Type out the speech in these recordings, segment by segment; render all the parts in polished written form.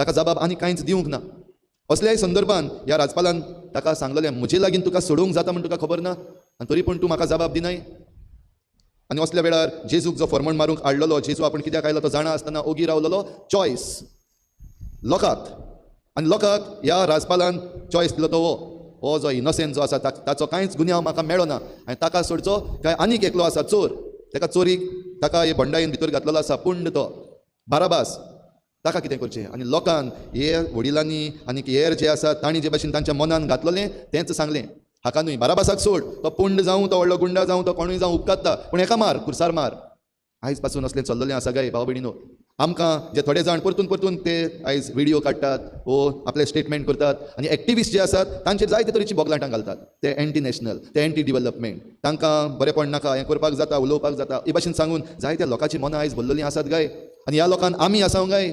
ताका जबाब आनी कांयच दिवंक ना. असल्याय संदर्भान ह्या राजपालान ताका सांगलेलें, म्हजे लागीं तुका सोडोवंक जाता म्हण तुका खबर ना आनी तरी पूण तूं म्हाका जबाब दिनाय. आनी असल्या वेळार जेजूक जो फॉर्मण मारूंक हाडलेलो, जेजू आपूण कित्याक आयलो तो जाणा आसतना ओगी रावलेलो. चॉयस लोकांक, आनी लोकांक ह्या राजपालान चॉयस दिलो तो हो जो इनोसेंट जो आसा ताचो कांयच गुन्यांव म्हाका मेळना आनी ताका सोडचो काय आनीक एकलो आसा चोर, ताका चोरीक ताका हे बंडायेन भितर घातलेलो आसा पुंड तो बाराबास, ताका कितें करचें. आनी लोकांक हे वडिलांनी आनी हेर जे आसा तांणी जे भाशेन तांच्या मनान घातलेलें तेंच सांगलें, हाका न्हय बाराबासाक सोड, तो पुंड जावं तो व्हडलो गुंडा जावं तो कोणूय जावं उपकारता, पूण हेका मार, खुर्सार मार. आयज पासून असलें चल्लेलें आसा गाय भाव भयणीनो. आमकां जे थोडे जाण परतून परतून ते आयज व्हिडियो काडटात वो आपले स्टेटमेंट करतात आनी एक्टिविस्ट जे आसात तांचेर जायते तरेची बोगलाटां घालतात, ते एंटी नॅशनल, ते एंटी डिवलपमेंट, तांकां बरेंपण नाका, हें करपाक जाता, उलोवपाक जाता, हे भाशेन सांगून जायत्या लोकांची मनां आयज भरलेलीं आसात गाय. आनी ह्या लोकांक आमी आसा गाय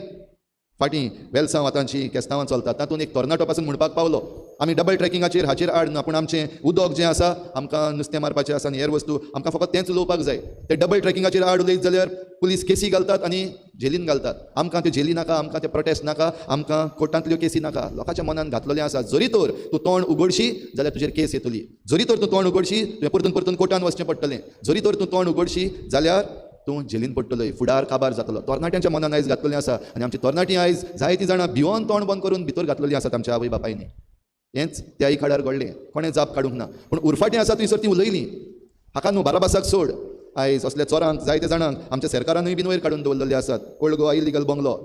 फाटीं वेलसांव आतांची केस्तांवां चलतात तातूंत एक तरणाटो पासून म्हणपाक पावलो, आमी डबल ट्रॅकिंगाचेर हाचेर आड ना, पूण आमचें उदक जें आसा आमकां नुस्तें मारपाचें आसा आनी हेर वस्तू आमकां फकत तेंच उलोवपाक जाय. ते डबल ट्रॅकिंगाचेर आड उलयत जाल्यार पुलीस केसी घालतात आनी जेलीन घालतात. आमकां त्यो जेली नाका, आमकां ते प्रोटेस्ट नाका, आमकां कोर्टांतल्यो केसी नाका. लोकांच्या मनान घातलेलें आसा, जरी तर तूं तोंड उगडशी जाल्यार तुजेर केस येतली, जरी तर तूं तोंड उगडशी तुवें परतून परतून कोर्टान वचचें पडटलें, जरी तर तूं तोंड उगडशी जाल्यार तूं जेलीन पडटलो, फुडार काबार जातलो. तरणाट्यांच्या मनान आयज घातलेलें आसा आनी आमची तरणाटीं आयज जायतीं जाणां भिवन तोंड बंद करून भितर घातलेलीं आसात आमच्या आवय बापायनी. हेंच त्याय खाडार घडलें, कोणें जाप काडूंक ना, पूण उरफाटें आसा थंयसर ती उलयलीं, हाका न्हू बाराबासाक सोड. आयज असल्या चोरांक जायते जाणांक आमच्या सरकारानूय बीन वयर काडून दवरलेले आसात. ओल्ड गोवा इलिगल बंगलो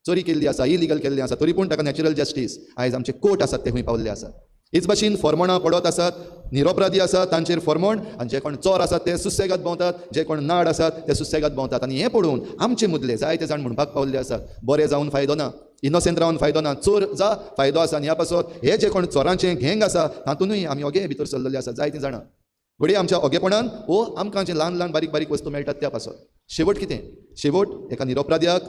चोरी केल्ली आसा, इलिगल केल्ली आसा, तरी पूण ताका नॅचरल जस्टीस आयज आमचे कोर्ट आसात ते खंय पावल्ले आसात. हेच भाशेन फॉर्मणां पडत आसात, निरपराधी आसात तांचेर फॉर्मण, आनी जे कोण चोर आसात ते सुसेगाद भोंवतात, जे कोण नाड आसात ते सुसेगाद भोंवतात. आनी हें पळोवन आमचे मुदले जायते जाण म्हणपाक पावल्ले आसात, बरें जावन फायदो ना, इनोसेंट रावन फायदो ना, चोर जा फायदो आसा. आनी ह्या पासत हे जे कोण चोरांचे गँग आसा तातूंतय आमी ओगे भितर सरलेले आसा जायतीं जाणां. घडये आमच्या ओगेपणान वो आमकां जे ल्हान ल्हान बारीक बारीक वस्तू मेळटात त्या पासत शेवट कितें, शेवट एका निरपराध्याक